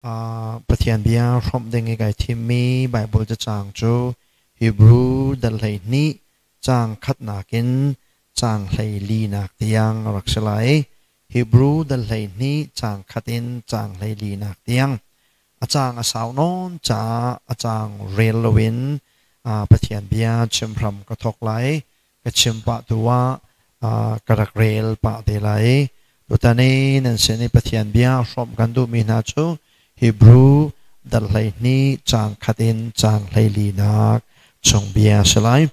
Pathian bia hrawmh ding i kai thimmi Baibal cacang cu Hebrew dal 12 caang khatnak in caang 14nak tiang a rak si lai. Hebrew dal 12 caang khat in caang 14nak tiang. A caang a sau nawn caah a caang rel loin Pathian bia chim hram ka thawk lai. Ka chim pah tu ah ka rak rel pah te lai. Tutan i nan sin i Pathian bia hrawmh kan duhmi hna cu Hebrew dal 12 caang khat in caang 14nak chung bia a si lai.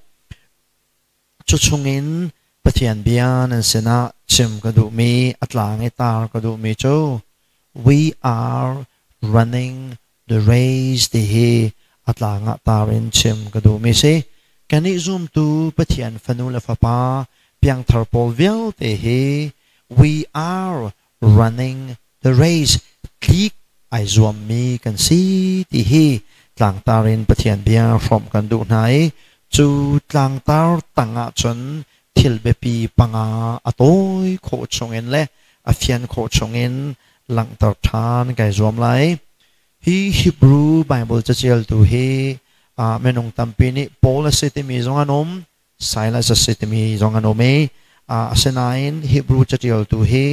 Cu chungin Pathian bia nan sinah chim ka duhmi a tlang i tar ka duhmi cu We are running the race ti hi a tlang ah tar in chim ka duhmi si. Kannih zumtu Pathian fanu le fapa piangthar pawl vialte hi we are running the race tlik ai zuammi kan si ti hi tlangtar in Pathian bia hrawmh kan duh hna i cu tlangtar tang ah cun thil biapi panga a tawi khawh chungin le a fian khawh chungin langhter ṭhan kai zuam lai. Hi Hebrew Bible caṭialtu hi minung tampi nih Paul a si timi zong an um, Silas a si timi zong an um i asinain Hebrew caṭialtu hi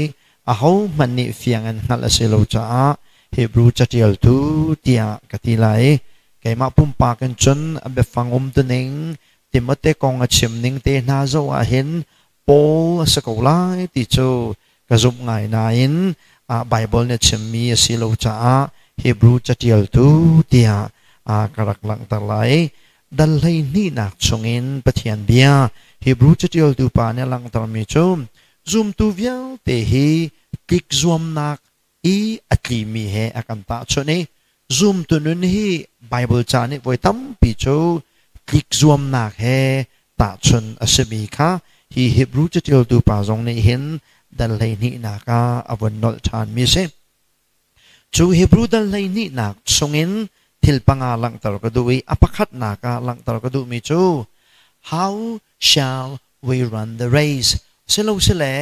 ahohmanh nih fiang in hngalh a si lo caah Hebrew caṭialtu tiah ka ti lai. Keimah pumpak in cun a biafang umtuning Timote kong a chim ning te hna zoh ahhin Paul a si ko lai ti cu ka zumh ngai nain Baibal nih a chimmi a si lo caah Hebrew caṭialtu tiah ka rak langhter lai. Dal 12nak chungin Pathian bia Hebrew caṭialtu pa nih a langhtermi cu zumtu vialte hi tlik zuamnak i a tlimi he a kan tahchunh i zumtu nun hi Baibal ca nih voi tampi cu tlik zuamnak he tahchun a simi kha hi Hebrew caṭialtu pa zong nih hin dal 12nak ah a vun nolh ṭhanmi a si. Cu Hebrew dal 12nak chungin thil panga langhter ka duh i a pakhatnak ah langhter ka duhmi cu how shall we run the race silosile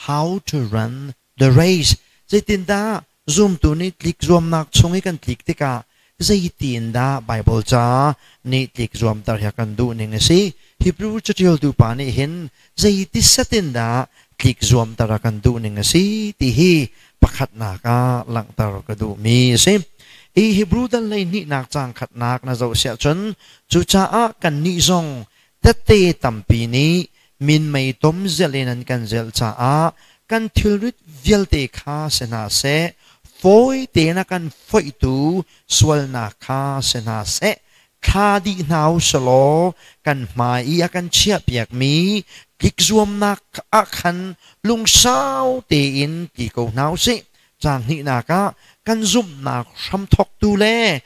how to run the race zeitindah zumtu nih tlik zuamnak chung i kan tlik tikah zeitindah Bible ca nih tlik zuamter hi kan duh ning a si. Hebrew caṭialtu pa nih hin zeiti set in dah tlik zuamter a kan duh ning a si ti hi pakhatnak ah langhter ka duhmi a si. I Hebrew dal 12nak caang khatnak na zoh siah cun cucaah kannih zong tette tampi nih minmei tom zelh in an kan zelh caah kan thilrit vialte kha si hna seh, fawi tein a kan foihtu sualnak kha si hna seh, thla dih hna u selaw kan hmai i a kan chiahpiakmi tlikzuamnak ah khan lungsau tein tli ko hna u sih. Caang hnihnak ah kan zumhnak hramthawktu le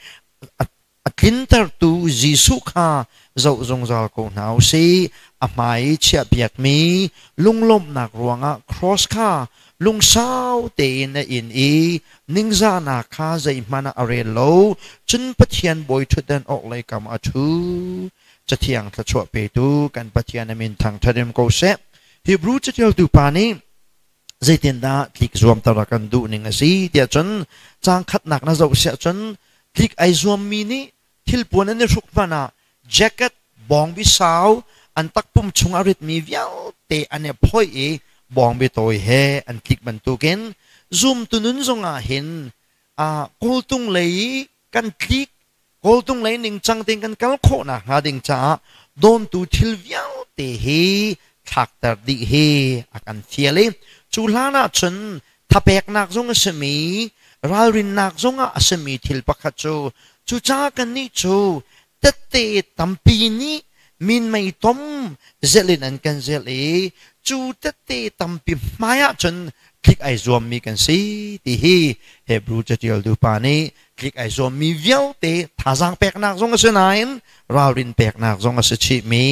a tlintertu Jesuh kha zoh zungzal ko hna u sih. A hmai i chiahpiakmi lunglawmhnak ruangah cross kha lungsau tein a in i ningzahnak kha zeihmanh ah a rel lo. Cun Pathian bawiṭhutdan orhlei kam a ṭhu. Cathiang thluachuah petu kan Pathian a min thangṭhat in ko seh. Hebrew caṭialtu pa nih zeitindah tlik zuamter a kan duh ning a si tiah cun caang khatnak na zoh siah cun tlik ai zuammi nih thilpuan an i hruk hmanh ah jacket bawngbi sau an takpum chung a ritmi vialte an i phoih i bawngbi tawi he an tlik bantukin zumtu nun zongah hin kawltung lei i kan tlik kawltung lei ningcang tein kan kal khawh nakhnga ding caah dawntu thil vialte hi thlakter dih hi a kan fial i cu hlan ah cun thapeknak zong a simi ralrinnak zong ah a simi thil pakhat cu cucaah kannih cu tette tampi nih minmei tom zelh in an kan zelh i cu tette tampi hmai ah cun tlik ai zuammi kan si ti hi Hebrew caṭialtu pa nih tlik ai zuammi vialte thazaang peknak zong a si nain ralrin peknak zong a si chihmi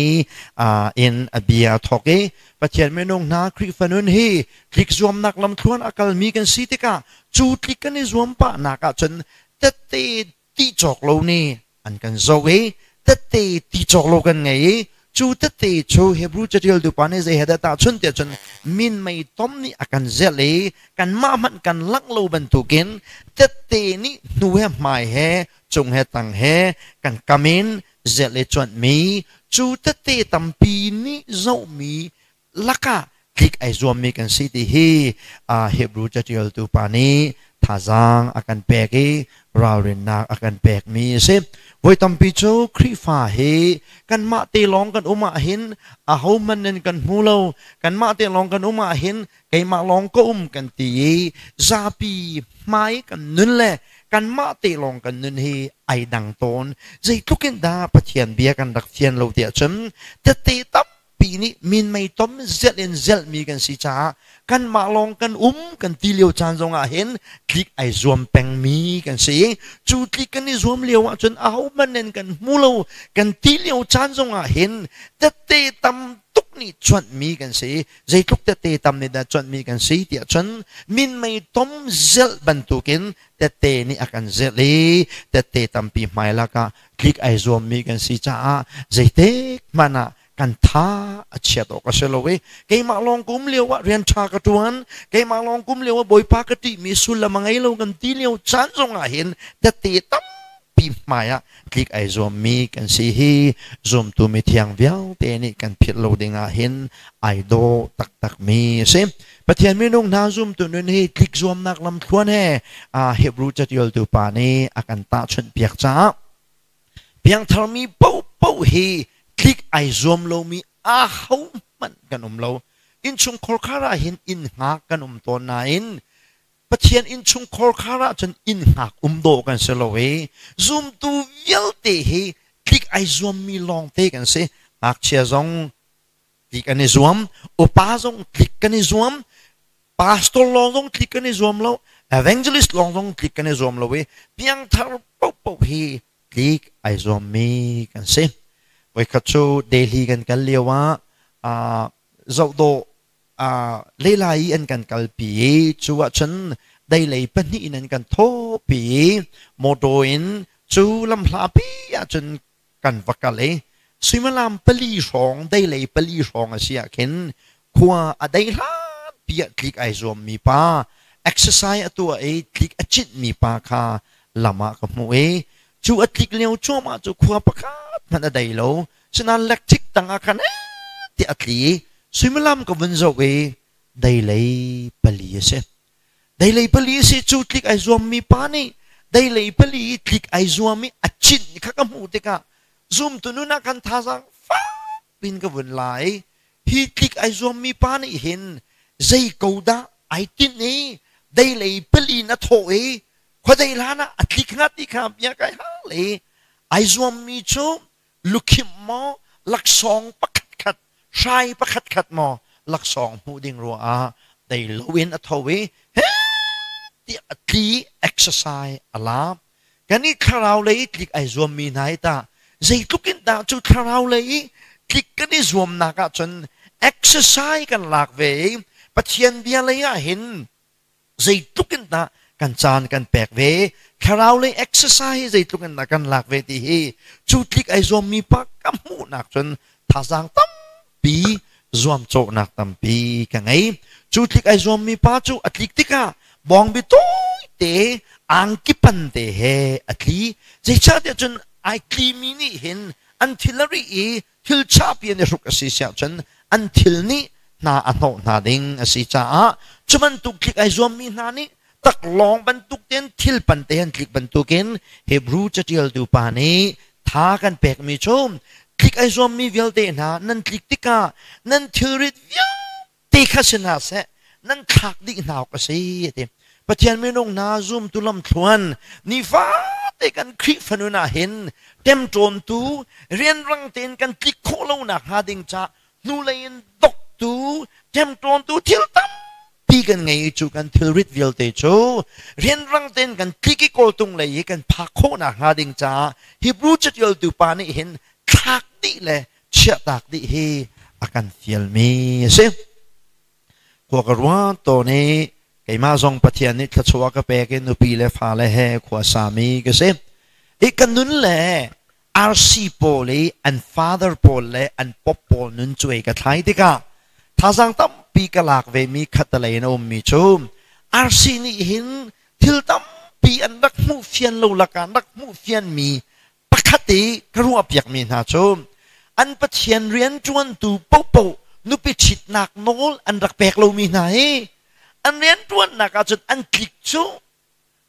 in a bia a thawk i Pathian minung hna Khrihfa nun hi tlik zuamnak lamthluan a kalmi kan si tikah cu tlik kan i zuam pahnak ah cun tette ti cawk lo nih an kan zoh i tette ti cawk lo kan ngei i Cu tete cu Hebrew catialtu pa nih zei he dah tahchunh tiah cun minmei tom nih a kan zelh i kanmah hmanh kan langh lo bantukin tette nih hnu he hmai he cung he tang he kan kam in zelh i cuanhmi cu tette tampi nih zohmi lakah tlik ai zuammi kan si ti hi Hebrew catialtu pa nih thazaang a kan pek i ralrinnak a kan pekmi a si. Voi tampi cu Khrihfa hi kanmah te lawng kan um ahhin ahohmanh in kan hmu lo. Kanmah te lawng kan um ahhin keimah lawng ka um kan ti i zapi hmai kan nun le kanmah te lawng kan nun hi ai dang tawn. Zeitluk in dah Pathian bia kan rak fian lo tiah cun tette tam pi nih minmei tom zelh in zelhmi kan si caah kanmah lawng kan um kan ti lio caan zongah hin tlik ai zuam pengmi kan si. Cu tlik kan i zuam lio ahcun ahohmanh in kan hmu lo kan ti lio caan zongah hin tette tam tuk nih cuanhmi kan si. Zeitluk tette tam nih dah cuanhmi kan si tiah cun minmei tom zelh bantukin tette nih a kan zelh i tette tampi hmailak ah tlik ai zuammi kan si caah zeitik hmanh ah kan tha a chiat awk a si lo i keimah lawng kum lio ah rian ṭha ka ṭuan, keimah lawng kum lio ah Bawipa ka ṭihmi sullam a ngei lo kan ti lio caan zongah hin tette tampi hmai ah tlik ai zuammi kan si hi zumtu mithiang vialte nih kan philh lo ding ah hin ai dawh taktakmi a si. Pathian minung hna, zumtu nun hi tlik zuamnak lamthluan he Hebrew catialtu pa nih a kan tahchunh piak caah piangtharmi paohpaoh hi tlik ai zuam lomi ahohmanh kan um lo. Innchungkhar khar ah hin inn hngak kan um tawn nain Pathian innchungkhar khar ah cun inn hngak um dawh kan si lo i zumtu vialte hi tlik ai zuammi lawngte kan si. Ngakchia zong tlik an i zuam, upa zong tlik kan i zuam, pastor lawng zong tlik kan i zuam lo, evangelist lawng zong tlik kan i zuam lo i piangthar paohpaoh hi tlik ai zuammi kan si. Voikhat cu Delhi kan kal lio ah zohdawh leilai i an kan kalpi i cu ahcun deilei pahnih in an kan thawhpi i motor in cu lamhlapi ahcun kan va kal i suimilam 4 hrawng, deilei 4 hrawng a si ah khin khua a dei hlan pi ah tlik ai zuammi pa, exercise a tuah i tlik a cinhmi pa kha lam ah ka hmuh i cu a tlik lio cuahmah cu khua pakhat hmanh a dei lo. Sinain lekcik tang ah khan tiah a tli i suimilam ka vun zoh i deilei 4 a si. Deilei 4 a si. Cu tlik ai zuammi pa nih deilei 4 i tlik ai zuam i a cinh kha ka hmuh tikah zumtu nun ah kan thazaang fak pin ka vun la i hi tlik ai zuammi pa nih hin zei ko dah ai tinh i deilei 4 in a thawh i khuadei hlan ah a tlik hnga ti kha bia kai hal i ai zuammi cu lukhimh maw, laksawng pakhat khat, hrai pakhat khat maw laksawng hmuh ding ruah ah dei loin a tho i he tiah a tli, exercise a la. Kan i thlarau lei i tlik ai zuammi hna hi tah zeitluk in dah cu thlarau lei i tlik kan i zuamnak ahcun exercise kan lak ve i Pathian bia lei ah hin zeitluk in dah kan caan kan pek ve, thlarau lei exercise hi zeitluk in dah kan lak ve ti hi cu tlik ai zuammi pa ka hmuhnak cun thazaang tampi, zuamcawhnak tampi ka ngei. Cu tlik ai zuammi pa cu a tlik tikah bawngbi tawite angki pan te he a tli. Zeicahtiah cun ai tlimi nih hin an thil a rih i thil chapi an i hruk a si siah cun an thil nih hna a hnawh hna ding a si caah cu bantuk tlik ai zuammi hna nih taklawng bantuk tein thil pan te an tlik bantukin Hebrew catialtu pa nih tha kan pekmi cu tlik ai zuammi vialte hna, nan tlik tikah nan thilrit vialte kha si hna seh, nan thlak dih hna awk a si a ti. Pathian minung hna, zumtu lamthluan nifate kan Khrihfa nun ah hin ṭemṭawntu, rianrang tein kan tlik khawh lonak hnga ding ca hnulei in doktu, ṭemṭawntu thil tampi kan ngei i cu kan thilrit vialte cu rianrang tein kan tlik i kawltung lei i kan phak khawhnak hnga ding caah Hebrew catialtu pa nih hin thlak dih le chiahtak dih hi a kan fialmi a si. Khua ka ruat tawn i keimah zong Pathian nih thluachuah ka pek i nupi le fale he khua sami ka si. I ka nun le RC pawl i an father pawl le an pop pawl nun cuai ka thlai tikah thazaang tampi ka lak vemi khattelei in a ummi cu RC nih hin thil tampi an rak hmuh fian lo lakah an rak hmuh fianmi pakhat i ka ruahpiakmi hna cu an Pathian rianṭuantu paohpaoh nupi ṭhitnak nawl an rak pek lomi hna hi an rianṭuannak ahcun an tlik cu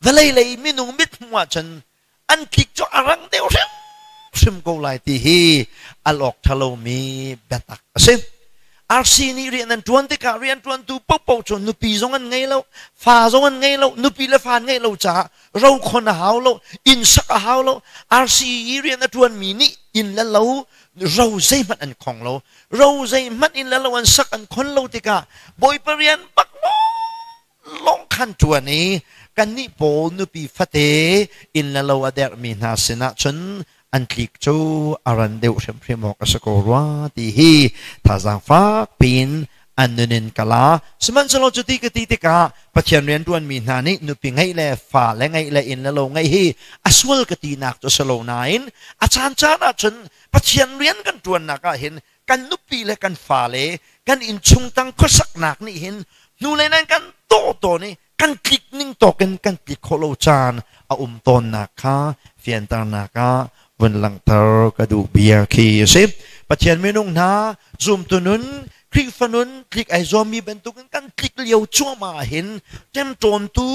vawlei lei minung mithmuh ahcun an tlik cu a rang deuh hrimhrim ko lai ti hi al awk ṭha lomi biatak a si. RC nih rian an ṭuan tikah rianṭuantu paohpaoh cu nupi zong an ngei lo, fa zong an ngei lo, nupi le fa an ngeih lo caah rokhon a hau lo, inn sak a hau lo. RC i rian a ṭuanmi nih inn le lo ro zeihmanh an khong lo. Ro zeihmanh inn le lo an sak an khon lo tikah Bawipa rian bak lawng khan ṭuan i kannih pawl nupi fate inn le lo a derhmi hna sinah cun an tlik cu a ran deuh hrimhrim awk a si ko rua ti hi thazaang fak piin an nun in ka la. Sihmanhsehlaw cuti ka ti tikah Pathian rianṭuanmi hna nih nupi ngeih le fa le ngeih le inn le lo ngeih hi a sual ka tinak cu a si lo nain a caancaan ahcun Pathian rian kan ṭuannak ah hin kan nupi le kan fale kan innchung tang khuasaknak nih hin hnulei nan kan tawh tawn i kan tlik ning tawk in kan tlik khawh lo caan a um tawnnak kha fianternak ah vun langhter ka duh bia khi a si. Pathian minung hna zumtu nun Khrihfa nun tlik ai zuammi bantukin kan tlik lio cuahmah hin ṭemṭawntu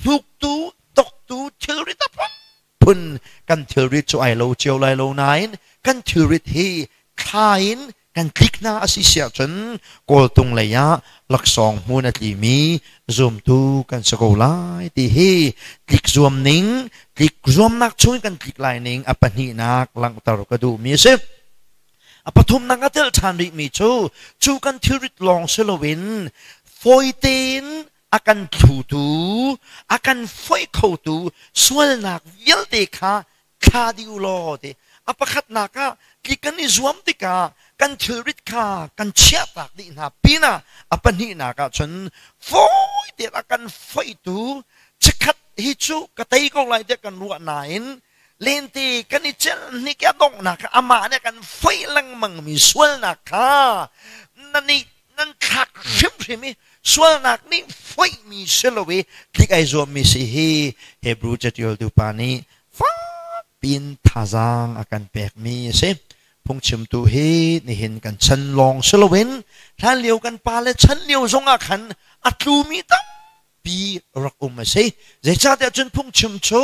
hnuktu doktu thilrit a phun kan thilrit cu ai lo cio lai lo nain kan thilrit hi thla in kan tlik hna a si siah cun kawltung lei ah laksawng hmun a tlimi zumtu kan si ko lai ti hi tlik zuam ning tlik zuamnak chung kan tlik lai ning a pahnihnak langhter ka duhmi a si. A pathumnak a telh ṭhan rihmi cu cu kan thilrit lawng si loin fawi tein a kan thlutu a kan foih khotu sualnak vialte kha thla dih u law ti a pakhatnak ah tlik kan i zuam tikah kan thilrit kha kan chiahtak dih hna pinah a pahnihnak ah cun fawi tein a kan foihtu chikkhat hi cu ka tei ko lai tiah kan ruah nain lente kan i celh hnik a donghnak amah nih a kan foih lengmangmi sualnak kha na nih nan thlak hrimhrim i sualnak nih foihmi si lo i tlik ai zuammi si hi Hebrew catialtu pa nih fakpiin thazaang a kan pekmi a si. Phungchimtu hi nihin kan chan lawng si loin hlanlio kan pale chan lio zongah khan a tlumi tampi rak um a si. Zeicahtiah cun phungchim cu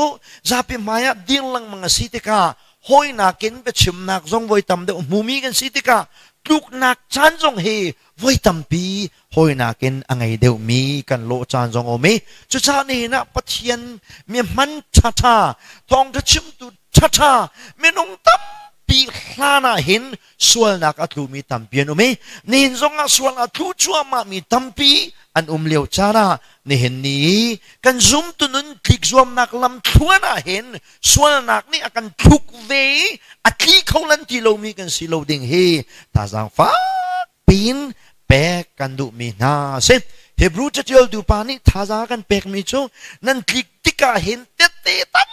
zapi hmaiah dir lengmang a si tikah hawi nakin biachimnak zong voi tam deuh hmumi kan si tikah tluknak caan zong hi voi tampi hawi nakin a ngei deuhmi kan lawh caan zong a um i cucaah nihin ah Pathian mi hman ṭhaṭha thawngṭha chimtu ṭhaṭha minung tampi hlan ah hin sualnak a tlumi tampi an um i nihin zong ah sual a tlu cuahmahmi tampi an um lio caan ah nihin ni i kan zumtu nun tlik zuamnak lam thluan ah hin sualnak nih a kan thluk ve i a tli kho lan ti lomi kan si lo ding hi thazaang fak piin pek kan duhmi hna a si. Hebrew catialtu pa nih thazaang kan pekmi cu nan tlik tikah hin tette tam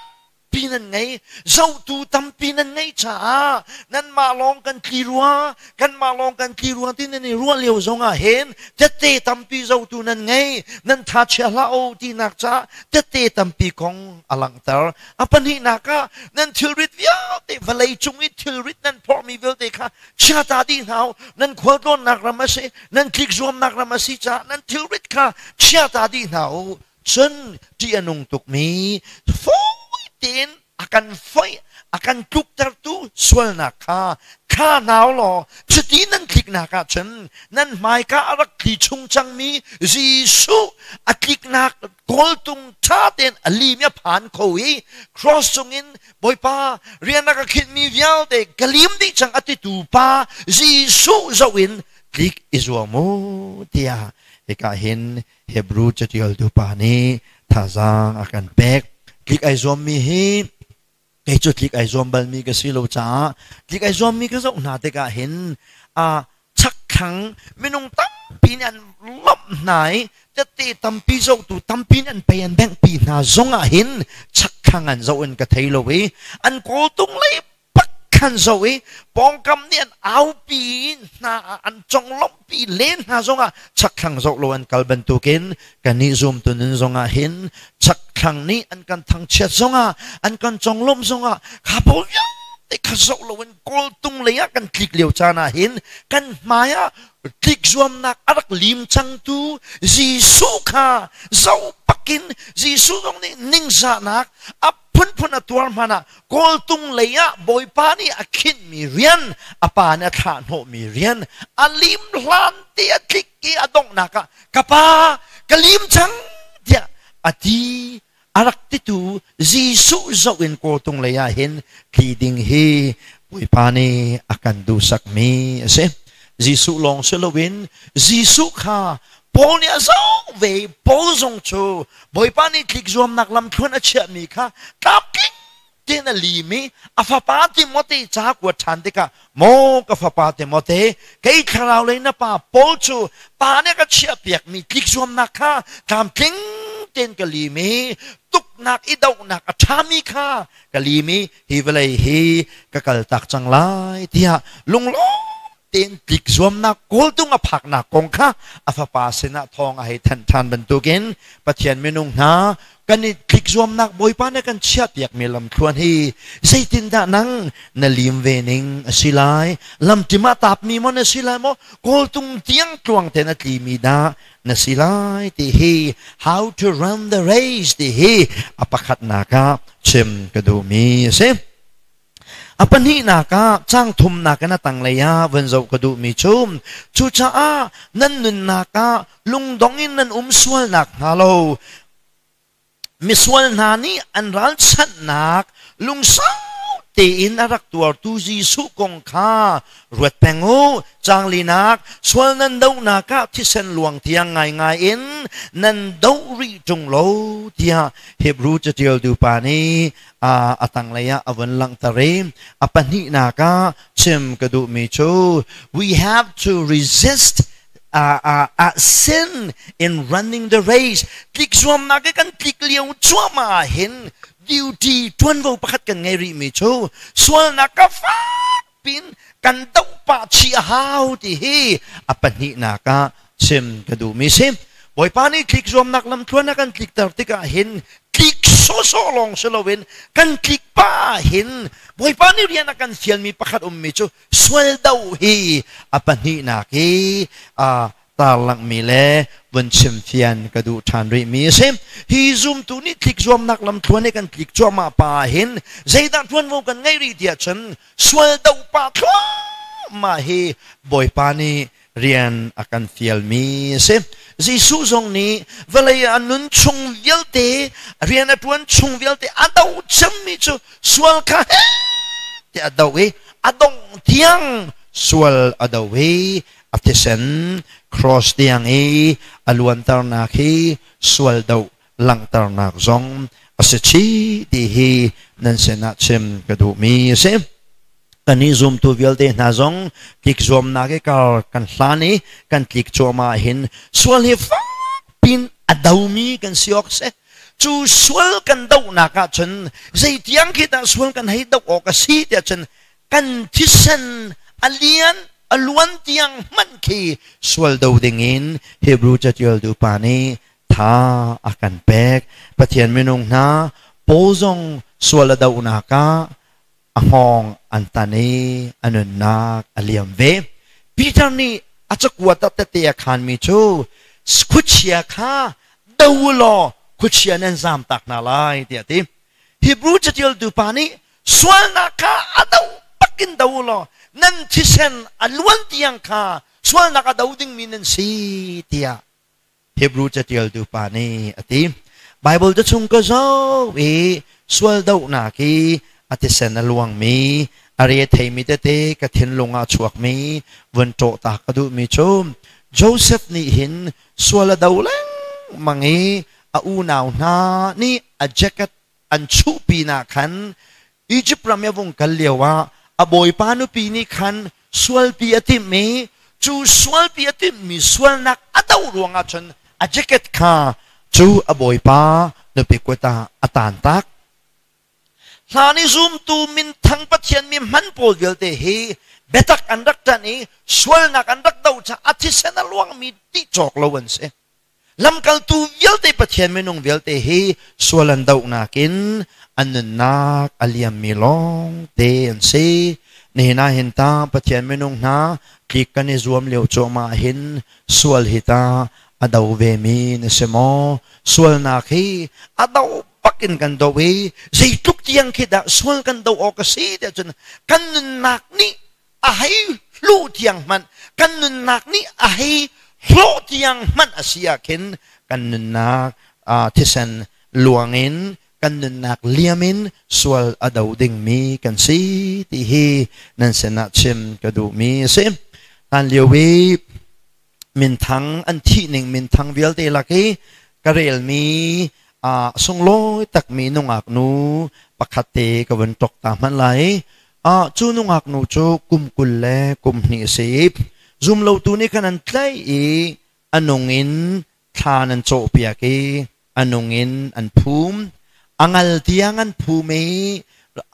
tampi nan ngei zohtu tampi nan ngei caah nanmah lawng kan tli rua kanmah lawng kan tli rua ti nan i ruah lio zongah hin tette tampi zohtu nan ngei nan tha chia hlah o tinak caah tette tampi kong a langhter a pahnihnak ah nan thilrit vialte vawlei cung i thilrit nan phorhmi vialte kha chia ta dih hna u nan khualtlawnnak ram a si nan tlik zuamnak ram a si caah nan thilrit kha chia ta dih hna u Cun ṭih a nung tukmi fawi tein a kan foih, a kan tluktertu sualnak kha thla hna u law cuti nan tliknak ahcun nan hmaika a rak tli chung cangmi Jesuh a tliknak kawltung ṭha tein a lim i a phan kho i cross cungin Bawipa rian a ka khinhmi vialte ka lim dih cang a titu pa Jesuh zoh in tlik i zuam u tiah hika hin Hebrew catialtu pa nih thazaang a kan pek. Tlik ai zuammi hi kei cu tlik ai zuam balmi ka si lo caah tlik ai zuammi ka zoh hna tikah hin a chakthlang minung tampi nih an lawmh hna i tette tampi zohtu tampi nih an pei an benghpi hna zongah hin chakthlang an zoh in ka thei lo i an kawltung lei bak khan zo i pawngkam nih an aupi hna, an conglawmhpi len hna zongah chakthlang zoh lo an kal bantukin kannih zumtu nun zongah hin chakthlang nih an kan thangchiat zongah, an kan conglawmh zongah, kha pawl vialte kha zoh loin kawltung lei ah kan tlik lio caan ah hin kan hmai ah tlik zuamnak a rak lim cangtu Jesuh kha zoh pakin, Jesuh zong nih ningzahnak a phunphun a tuar hmanh ah kawltung lei ah Bawipa nih a khinhmi rian, a pa nih a thlah hnawhmi rian a lim hlan te a tlik i a donghnak ah "Ka pa, ka lim cang" tiah a ti a rak titu Jesuh zoh in kawltung lei ah hin tli ding hi Bawipa nih a kan duhsakmi a si. Jesuh lawng si loin Jesuh kha Paul nih a zoh ve. Paul zong cu Bawipa nih tlik zuamnak lamthluan a chiahmi kha tlamtling tein a lim i a fapa Timote ca kuat ṭhan tikah, "Maw ka fapa Timote, kei thlarau lei na pa Paul cu pa nih ka chiahpiakmi tlik zuamnak kha tlamtling tein ka lim i tuknak i dohnak a ṭhami kha ka lim i hi vawlei hi ka kaltak cang lai," tiah lunglawm tein tlik zuamnak kawltung a phaknak kong kha a fapa sinah thawng a hei thanh ṭhan bantukin, Pathian minung hna, kan i tlik zuamnak Bawipa nih kan chiahpiakmi lamthluan hi zeitindah nang na lim ve ning a si lai? Lamṭim ah taapmi maw na si lai maw, kawltung tiang tluang tein a tlimi dah na si lai ti hi, how to run the race ti hi a pakhatnak ah chim ka duhmi a si. A pahnihnak ah, caang thumnak in a tanglei ah van zoh ka duhmi cu, cucaah nan nunnak ah lungdong in nan um sualnak hnga lo, misual hna nih an ralchanhnak lungsau tein a rak tuartu Jesuh kong kha ruat peng u. Caang linak, sual nan dohnak ah thisen luang tiang ngaingai in nan doh rih ṭung lo tiah Hebru caṭialtu pa nih a tanglei ah a vun langhter i a pahnihnak ah chim ka duhmi cu, we have to resist sin in running the race. Tlik zuamnak i kan tlik lio cuahmah ah hin duty, ṭuanvo pakhat kan ngei rihmi cu sualnak ka fak pin kan doh pah chih a hau ti hi a pahnihnak ah chim ka duhmi si. Bawipa nih tlik zuamnak lamthluan a kan tlikter tikah hin tlik sawsawh lawng si loin kan tlik pah hin Bawipa nih rian a kan fialmi pakhat ummi cu sual doh hi a pahnihnak hi tarlanghmi le vun chimfian ka duh ṭhan rihmi a si. Hi zumtu nih tlik zuamnak lamthluan i kan tlik cuahmah pa hin zeidah ṭuanvo kan ngeih rih tiah cun sual doh pah thluahmah hi Bawipa nih rian a kan fialmi a si. Jesuh zong nih vawlei a nun chung vialte, rian a ṭuan chung vialte a doh cemmi cu sual kha te a doh i a dongh tiang sual a doh i a thisen cross tiang i a luanternak hi sual doh langhternak zong a si chih ti hi nan sinah chim ka duhmi a si. Kannih zumtu vialte hna zong tlik zuamnak i kar kan hlan i kan tlik cuahmah hin sual hi fak pin a domi kan si awk si. Cu sual kan dohnak ah cun zeitiang khi dah sual kan hei doh awk a si tiah cun kan thisen a lian a luan tiang hmanh khi sual do dingin Hebrew catialtu pa nih tha a kan pek. Pathian minung hna, Paul zong sual a dohnak ah a hngawng an tan i a nunnak a liam ve. Peter nih a cakuat ah tete a khanmi cu khuachia kha do u law khuachia nan zamtak hna lai tiah a ti. Hebrew catialtu pa nih sualnak kha a do bakin do u law nan thisen a luan tiang kha sualnak a do dingmi nan si tiah Hebrew catialtu pa nih a ti. Bible te chung ka zoh i sual dohnak i a thisen a luangmi, a re theimi tete ka thinlung ah a chuakmi vun ṭawh ta ka duhmi cu Joseph nih hin sual a do lengmang i a unau hna nih a jacket an chuhpi nak khan Egypt ram i a vung kal lio ah a bawipa nupi nih khan sualpi a timh i cu sualpi a timhmi sualnak a do ruangah cun a jacket kha cu a bawipa nupi kut ah a taantak. Hlan i zumtu minthang Pathian mi hman pawl vialte hi biatak an rak ṭanh i sualnak an rak doh caah a thisen a luangmi ti cawk lo an si. Lamkaltu vialte Pathian minung vialte hi sual an dohnak in an nunnak a liammi lawng te an si. Nihin ah hin ta Pathian minung hna tlik kan i zuam lio cuahmah hin sual hi ta a do vemi na si maw? Sualnak hi a do bak in kan do i zeitluk tiang khi dah sual kan do awk a si tiah cun kan nunnak nih a hei hluh tiang hmanh, kan nunnak nih a hei hlawh tiang hmanh a si ah khin kan nunnak thisen luang in, kan nunnak liam in sual a do dingmi kan si ti hi nan sinah chim ka duhmi a si. Hlan lio i minthang an thih ning minthang vialte lak i ka relmi sunglawi takmi nungak nu pakhat te ka vun tok ta hmanh lai. Cu nungak nu cu kum 22 a si. Zumlotu nih khan an tlaih i a nung in thla nan cawhpiak i a nung in an phum. A ngal tiang an phum i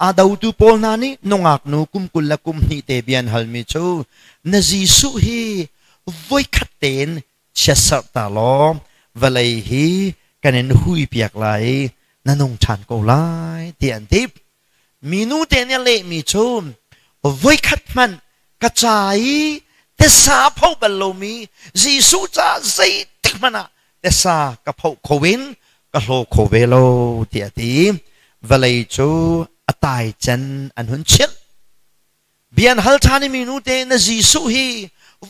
a dotu pawl hna nih nungak nu kum 22 te bia an halmi cu, na Jesuh hi voikhat tein chiatserh ta law vawlei hi kan in hui piak lai i na nung ṭhan ko lai, tiah an ti. Minu te nih a lehmi cu, voikhat hmanh ka ca i tesa pho bal lomi Jesuh caah zeitik hmanh ah tesa ka phoh kho in ka hlaw kho ve lo, tiah a ti. Vawlei cu a tai cen an hun chilh. Bia an hal ṭhan i minu te, na Jesuh hi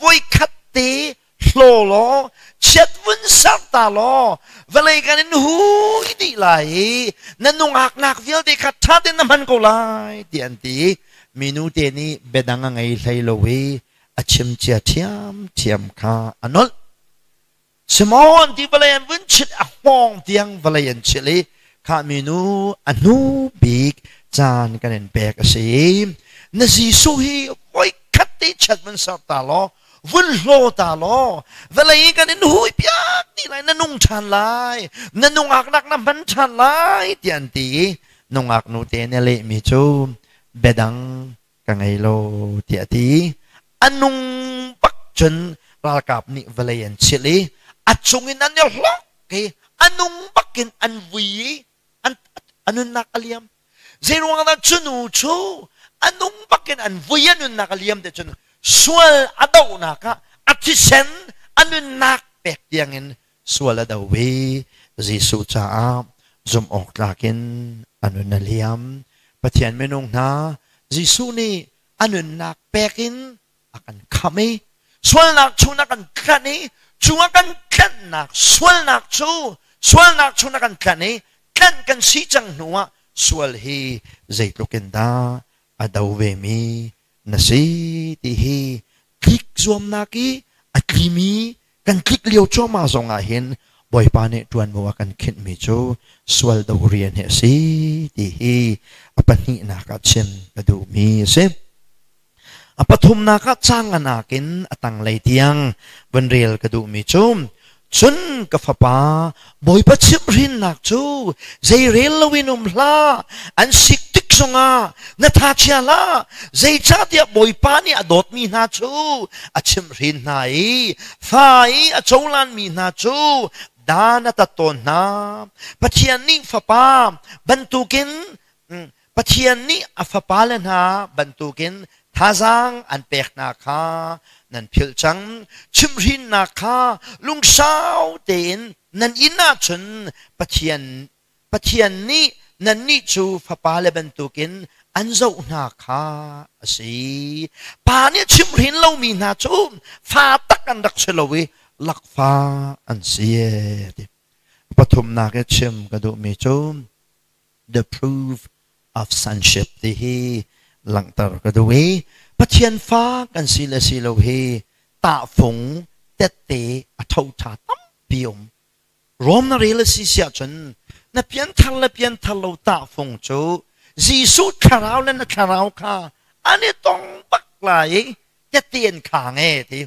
voikhat te hlaw law chiat vun ser ta law vawlei kan in hui dih lai i na nungaknak vialte kha ṭha tein na hman ko lai, tiah an ti. Minu te nih biadang a ngei hlei lo i a chim cia ṭhiamṭhiam kha a nolh. Simon ti vawlei an vun chit, a hngawng tiang vawlei an chilh i kha minu a hnu bik caan kan in pek a si. Na Jesuh hi voikhat te chiat vun ser ta law, vun hlaw ta law, vawlei kan in hui piak dih lai, na nung ṭhan lai, na nungaknak na hman ṭhan lai, tiah an ti i nungak nu te nih a lehmi cu, biadang ka ngei lo, tiah a ti. A nung bak cun ralkap nih vawlei an chilh i a cung in an i hlok i a nung bakin an vui i a nunnak a liam. Zeiruang dah cu nu cu a nung bakin an vui, a nunnak a liam te cun sual a dohnak ah a thisen, a nunnak pek tiangin sual a do i Jesuh caah zumh awk tlak in a nun a liam. Pathian minung hna, Jesuh nih a nunnak pek in a kan khamh i sualnak chung a kan tlanh i cu a kan tlanhnak sualnak cu, sualnak chung a kan tlanh i tlanh kan si cang hnu ah sual hi zeitluk in dah a do ve mi na si ti hi tlik zuamnak i a tlimi kan tlik lio cuahmah zong ah hin Bawipa nih ṭuanvo a kan khinhmi cu sual do rian hi a si ti hi a pahnihnak ah chim ka duhmi a si. A pathumnak ah canganak in a tanglei tiang van rel ka duhmi cu, cun ka fapa, Bawipa chimhhrinnak cu zei rel loin um hlah, an sik tik zongah na tha chia hlah, zeicahtiah Bawipa nih a dawtmi hna cu a chimhhrin hna i fa i a cohlanmi hna cu dan a tat tawn hna. Pathian nih fapa bantukin, Pathian nih a fapale hna bantukin thazaang an pek hna kha nan philh cang. Chimhhrinnak kha lungsau tein nan inn ahcun Pathian nih nannih cu fapale bantukin an zoh hna kha a si. Pa nih a chimhhrin lomi hna cu fa tak an rak si lo i lakfa an si. Pathumnak i chim ka duhmi cu the proof of sonship ti hi langhter ka duh i Pathian fa kan si le si lo hi tahfung tette a tho tha tampi um. Rom na rel a si siah cun na pianthar le pianthar lo tahfung cu Jesuh thlarau le na thlarau kha an i tong bak lai i tette an khang e ti.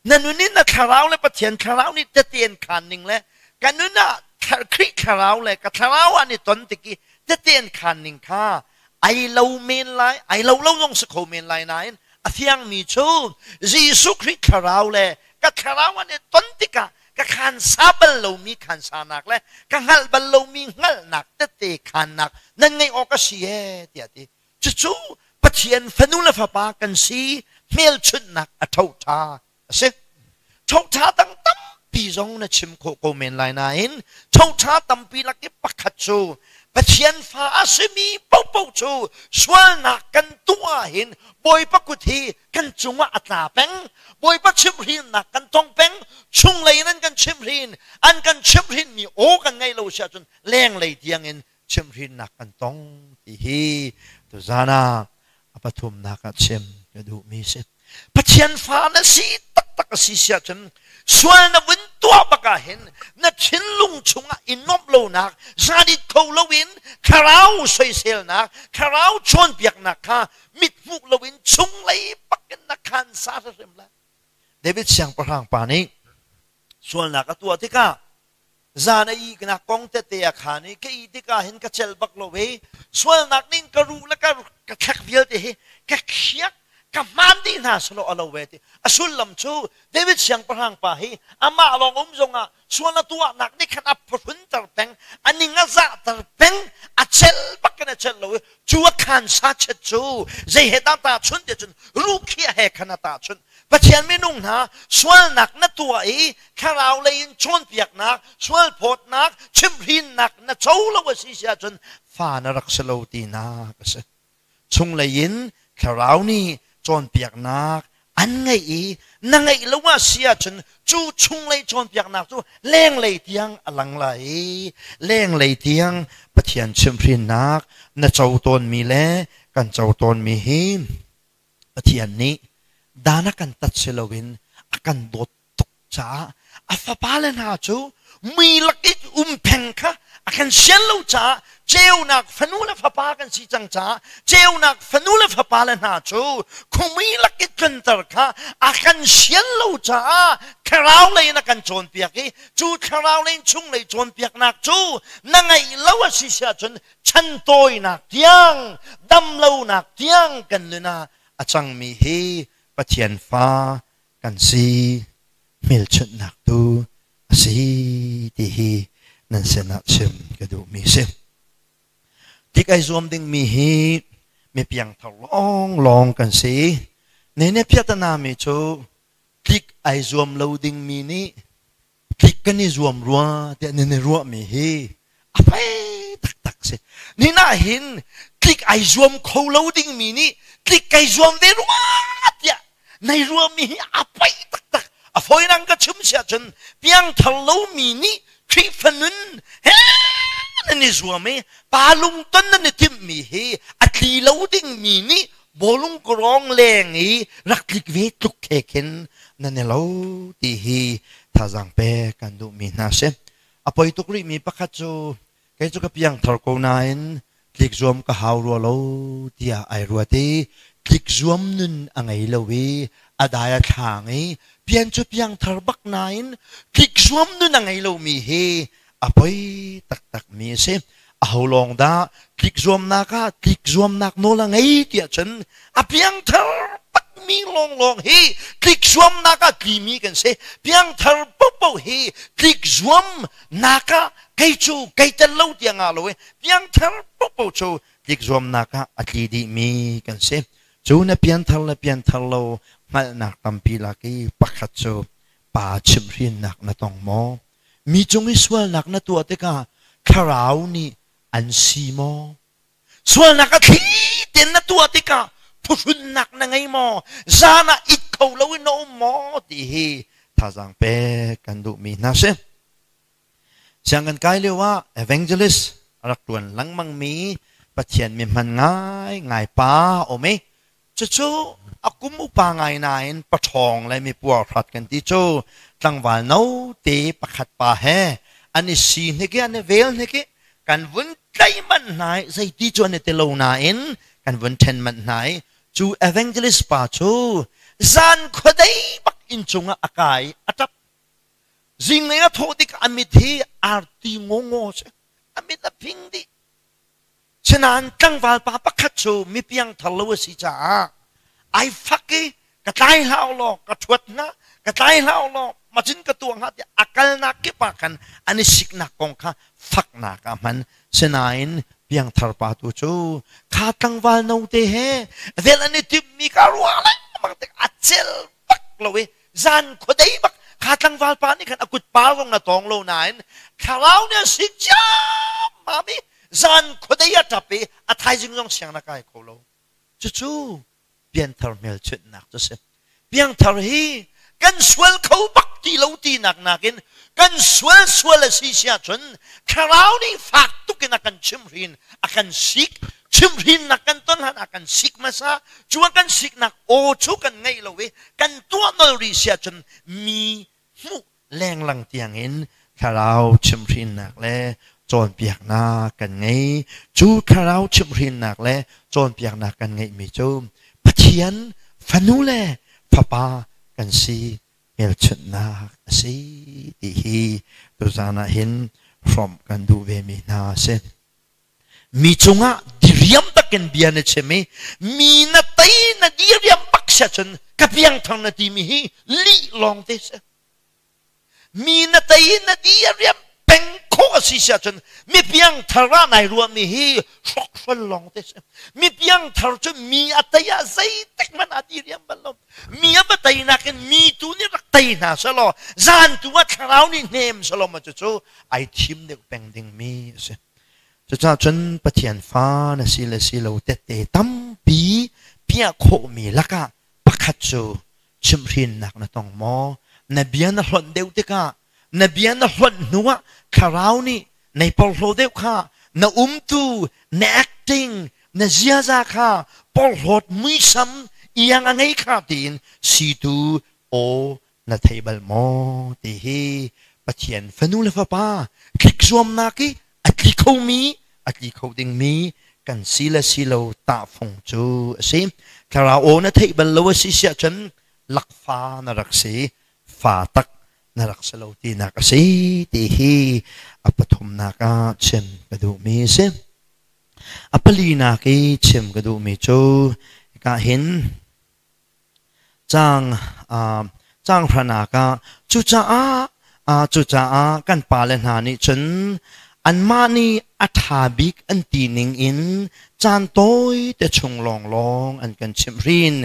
Na nun in na thlarau le Pathian thlarau nih tette an khan ning le ka nun ah Khrih thlarau le ka thlarau an i ton tik i tette an khan ning kha. Ai lo men lai, ai lo lo zong si kho men lai nain a fiangmi cu Jesuh Khrih thlarau le ka thlarau an i ton tikah ka khansa bal lomi khansanak le ka hngalh bal lomi hngalhnak tette khannak nan ngeih awk a si ee tiah ti. Cucu Pathian fanu le fapa kan si hmelchunhnak a ṭhoṭha a si. Ṭhoṭha dang tampi zong na chim khawh ko men lai nain ṭhoṭha tampi lak i pakhat cu Pathian fa a simi paohpaoh cu sualnak kan tuah ahhin Bawipa kut hi kan cungah a tla peng. Bawipa chimhhrinnak kan tong peng. Chunglei in an kan chimhhrin. An kan chimhhrinmi aw kan ngaih lo si ahcun lenglei tiangin chimhhrinnak kan tong ti hi tuzan ah a pathumnak ah chim ka duhmi si. Pathian fa na si taktak a si si ahcun sual na vun tuah bak ah hin na thinlung chungah i nuamh lonak zanit kho loin thlarau soiselnak thlarau chawnpiaknak kha mit hmuh loin chunglei bakin na khan sa hrim lai. David siangpahrang pa nih sualnak a tuah tikah zan a ihnak kong tete a khan i ka ih tikah hin ka celh bak lo i sualnak ning ka ruh le ka ka thlek vialte hi ka khiak ka hmaan dih hna selaw a lo ve ti a sullam cu David siangpahrang pa hi amah lawng um zongah sual a tuahnak nih khan a phuhrunter peng, a ning a zahter peng, a cel bak in a cel lo i cu a khan sa chet cu zei he dah tahchunh ti cun ruhkhiah he khan a tahchunh. Pathian minung hna sualnak na tuah i thlarau lei in cawnpiaknak, sualphawtnak, chimhhrinnak na co lo a si si ahcun fa na rak si lo tinak a si. Chunglei in thlarau nih cawnpiaknak an ngeih i na ngeih lo ah si ahcun cu chunglei cawnpiaknak cu lenglei tiang a lang lai i lenglei tiang Pathian chimhhrinnak na co tawnmi le kan co tawnmi hi Pathian nih dan a kan tat si loin a kan dawt tuk caah a fapale hna cu mui lak i um pheng kha a kan sian lo caah ceunak fanu le fapa kan si cang caah ceunak fanu le fapale hna cu khumui lak i tlunter kha a kan sian lo caah thlarau lei in a kan cawnpiak i cu thlarau lei in chunglei cawnpiaknak cu na ngeih lo a si si ahcun chan tawinak tiang damlonak tiang kan nun ah a cangmi hi Pathian fa kan si hmelchunhnak tu a si ti hi nan sinah chim ka duhmi si. Tik ai zuam dingmi hi mi piangthar lawnglawng kan si. Nene piatana mi cu tlik ai zuam lo dingmi nih tlik kan i zuam rua tiah nan i ruahmi hi a pei taktak si. Nina hin tlik ai zuam kho lo dingmi nih tlik kai zuam ve rua tiah nai ruahmi hi a pei taktak. A fawinak ka chim si ahcun piangthar lomi nih Khrihfa nun he nan i zuam i pa lungton nan i timhmi hi a tli lo dingmi nih bawlung kawrawng leng i rak tlik ve tluk khe khin nan i lo ti hi thazaang pek kan duhmi hna si. A poi tuk rihmi pakhat cu kei cu ka piangthar ko nain tlik zuam ka hau rua lo tiah ai ruat i tlik zuam nun a ngei lo i a dai a thlaang i pian cu piangthar bak nain tlik zuam nun a ngei lomi hi a poi taktakmi a si. Aho lawng dah tlik zuamnak ah tlik zuamnak nawl a ngei tiah cun a piangthar takmi lawnglawng hi tlik zuamnak ah tlimi kan si. Piangthar paohpaoh hi tlik zuamnak ah kei cu kei tel lo tiah ngah lo i piangthar paohpaoh cu tlik zuamnak ah a tli dihmi kan si. Cu na pianthar le pianthar lo hngalhnak tampi lak i pakhat cu pa chimhhrinnak na tong maw? Mi cung i sualnak na tuah tikah thlarau nih an si maw? Sualnak a thli tein na tuah tikah phuhrunnak na ngei maw? Zan ah it kho loin na um maw? Ti hi thazaang pek kan duhmi hna si. Sianginn kai lio ah evangelist a rak ṭuan lengmangmi Pathian mi hman ngaingai pa a um i Cucu a kum upa ngai nain paṭhawng le mi puarhrat kan ti cu tlangval note pakhat pa he an i si hnik i an i vel hnik i kan vun tlaih manh hna i zeiti cu an i ti lo nain kan vun ṭhen manh hna i cu evangelist pa cu zan khuadei bak inn cungah a kai i a ṭap. Zinglei a thawh tikah a mit hi arti ngawngaw a si. A mit a phing dih. Sinain tlangval pa pakhat cu mi piangthar lo a si caah ai fak i ka tlai hlah law ka ṭhuat hna, ka tlai hlah law macin ka tuah hnga tiah a kalnak kip ah khan an i siknak kong kha faknak ah hman. Sinain piangthar pa tu cu kha tlangval note he vel an i timhmi ka ruah lengmang tik a cel bak lo i zan khuadei bak kha tlangval pa nih khan a kut par zong na tawng lo nain thlarau nih a sik ciammam i zan khuadei a ṭap i a thaizing zong siang na kai kho lo. Cucu pianthar hmelchunhnak cu si. Piangthar hi kan sual kho bak ti lo tinak nakin kan sual sual a si si ahcun thlarau nih fak tuk in a kan chimhrin, a kan sik, chimhrinnak kan ton hlan a kan sik hmasa, cu a kan siknak aw cu kan ngeih lo i kan tuah nol rih si ahcun mi hmuh lenglang tiangin thlarau chimhrinnak le cawnpiaknak kan ngei. Cu thlarau chimhrinnak le cawnpiaknak kan ngeihmi cu Pathian fanu le fapa kan si hmelchunhnak a si ti hi tuzaan ah hin hrawmh kan duh vemi hna a si. Mi cungah diriam takin bia na chim i mi na tei na diriam bak si ahcun ka piangthar na timi hi lih lawng te si. Mi na tei na diriam peng khawh a si si ahcun mi piangthar ah nai ruahmi hi hrokhrol lawng te si. Mi piangthar cu mi a tei ah zeitik hmanh ah diriam bal lo. Mi a va tei nakin mi tu nih rak tei hna selaw zan tu ah thlarau nih hnem selaw ma cucu ai thim deuh peng dingmi a si. Cucaah cun Pathian fa na si le si lo tette tampi piah khawhmi lakah pakhat cu chimhhrinnak na tong maw? Na bia na hlonh deuh tikah na bia na hlonh hnuah thlarau nih nei porhlaw deuh kha na umtu, na acting, na ziaza kha porhlawt muisam iang a ngei kha tiin situ aw na thei bal maw ti hi Pathian fanu le fapa tlik zuamnak i a tli khomi a tli kho dingmi kan si le si lo tahfung cu a si. Thlarau aw na theih bal lo a si siah cun lakfa na rak si, fa tak na rak si lo tinak a si ti hi a pathumnak ah chim ka duhmi a si. A palinak i chim ka duhmi cu hika hin Caang caang hranak ah cucaah cucaah kan pale hna nih cun anmah nih a ṭha bik an ti ning in caan tawi te chung lawnglawng an kan chimhhrin.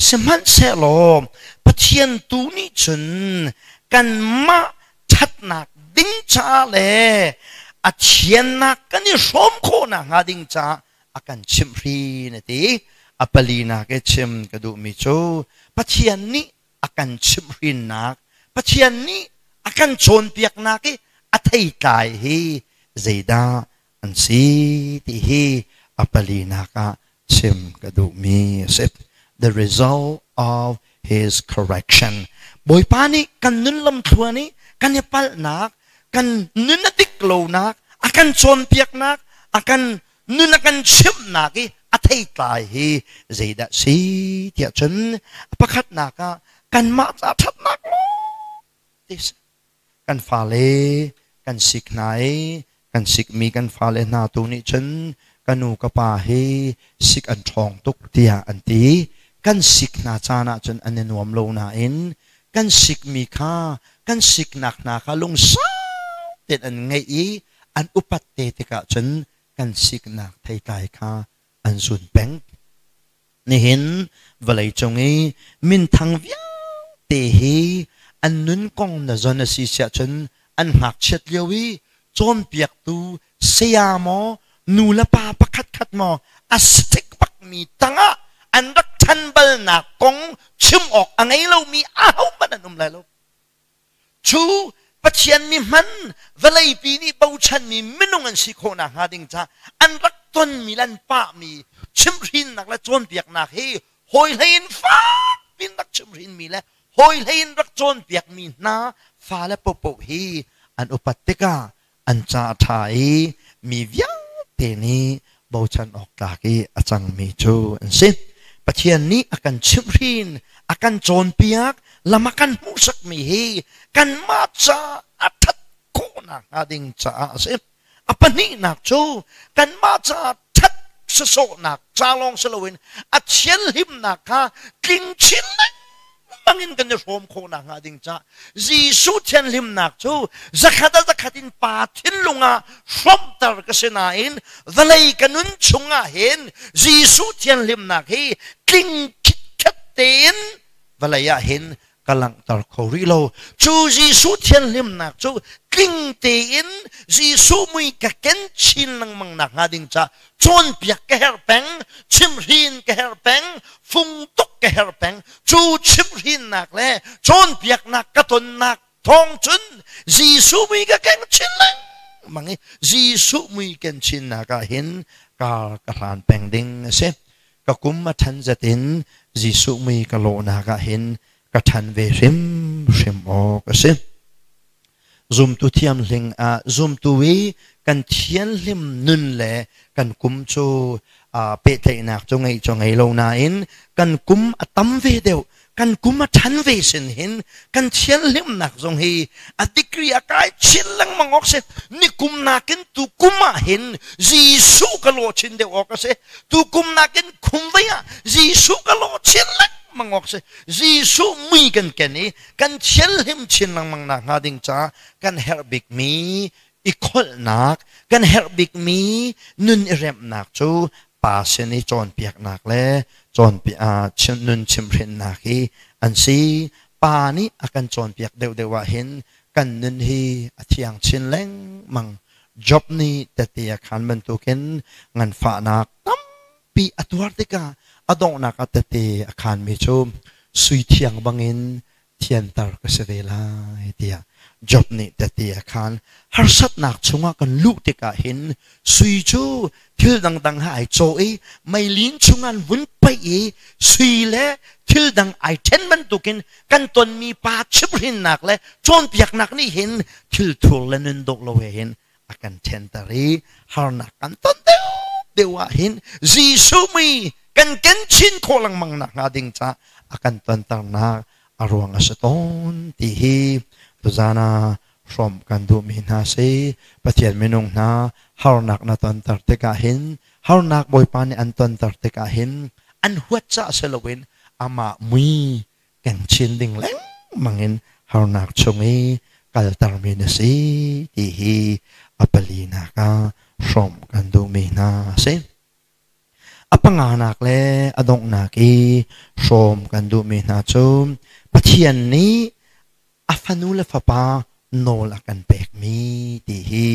Sihmanhsehlaw Pathian tu nih cun kanmah ṭhatnak ding caah le a thiannak kan i hrawm khawh nakhnga ding caah a kan chimhhrin a ti. A palinak i chim ka duhmi cu Pathian nih a kan chimhhrinnak, Pathian nih a kan cawnpiaknak i a theitlai hi zeidah an si ti hi a palinak ah chim ka duhmi a si. The result of his correction. Bawipa nih kan nun lamthluan i kan i palhnak, kan nun a dik lonak, a kan cawnpiaknak, a kan nun a kan chimhnak i a theitlai hi zeidah si tiah cun pakhatnak ah kanmah ca ṭhatnak lawng ti si. Kan fale kan sik hna i kan sikmi kan fale hna tu nih cun ka nu ka pa hi sik an ṭhawng tuk tiah an ti. Kan sik hna caan ah cun an i nuam lo nain kan sikmi kha kan siknak hna kha lungsau tein an ngeih i an upat te tikah cun kan siknak theitlai kha an zun peng. Nihin vawleicung i minthang vialte hi an nun kong na zon a si siah cun an ngakchiat lio i cawnpiaktu saya maw nu le pa pakhatkhat maw a stik bakmi tangah an rak ṭhan balnak kong chim awk a ngei lomi ahohmanh an um lai lo. Cu Pathian mi hman vawleipi nih bochanmi minung an si khawh nakhnga ding caah an rak tonmi le an pahmi chimhhrinnak le cawnpiaknak hi hawi hlei in fakpi in rak chimhhrinmi le hawi hlei in rak cawnpiakmi hna fale paohpaoh hi an upat tikah an ca a ṭha i mi vialte nih bochan awk tlak i a cangmi cu an si. Pathian nih a kan chimhhrin, a kan cawnpiak, lam a kan hmuhsakmi hi kanmah ca a ṭhat khawh nakhnga ding caah a si. A pahnihnak cu kanmah ca ṭhat sasawhnak ca lawng si loin a thianhlimnak kha tling chin lengmang in kan i hrawm khawh nakhnga ding ca Jesuh thianhlimnak cu zakhat a zakhat in pa thinlung ah hrawmter ka si nain vawlei ka nun chungah hin Jesuh thianhlimnak hi tling khitkhet tein vawlei ah hin ka langhter kho rih lo. Cu Jesuh thianhlimnak cu tling tein Jesuh mui ka ken chin lengmang nakhnga ding ca cawnpiak ka herh peng, chimhrin ka herh peng, fung tuk ka herh peng. Cu chimhrinnak le cawnpiaknak ka tonnak thawng cun Jesuh mui ka keng chin lengmang i Jesuh mui ken chinnak ah hin kar ka hlan peng ding a si. Ka kum a ṭhan zat in Jesuh mui ka lawhnak ah hin ka ṭhan ve hrimhrim awk a si. Zumtu thiamhling ah zumtu i kan thianhlim nun le kan kum cu pehtlaihnak cu ngeih cu ngei lo nain kan kum a tam ve deuh, kan kum a ṭhan ve sin hin kan thianhlimnak zong hi a degree a kai chin lengmang awk si. Ni kum nakin tu kum ah hin Jesuh ka lawh chin deuh awk a si. Tu kum nakin kum vei ah Jesuh ka lawh chin lengmang awk si. Jesuh mui kan ken i kan thianhlim chin lengmang nak hnga ding caah kan herh bikmi i kholhnak, kan herh bikmi nun i remhnak cu pa sin i cawnpiaknak le nun chimhhrinnak hi an si. Pa nih a kan cawnpiak deuhdeuh ah hin kan nun hi a thiang chin lengmang. Job nih tette a khan bantukin nganfahnak tampi a tuar tikah a donghnak ah tette a khanmi cu sui thiang bangin thianter ka si ve lai tiah Job nih tehte a khan. Harsatnak chungah kan luh tikah hin sui cu thil dangdang he ai cawh i meilin chungah an vun paih i sui le thil dang ai ṭhen bantukin kan tonmi pa chimhrinnak le cawnpiaknak nih hin thil thur le nun dawh lo he hin a kan ṭhenter i harnak kan ton deuh deuh ah hin Jesuh mui kan ken chin khawh lengmang nak hnga ding ca a kan tonternak a ruang a si tawn ti hi tuzan ah hrawmh kan duhmi hna si. Pathian minung hna, harnak na tonter tikah hin, harnak Bawipa nih an tonter tikah hin an huat caah si loin amah mui keng chin ding lengmang in harnak chung i kaltermi na si ti hi a palinak ah hrawmh kan duhmi hna a si. A panganak le a donghnak i hrawm kan duhmi hna cu Pathian nih a fanu le fapa nawl a kan pekmi ti hi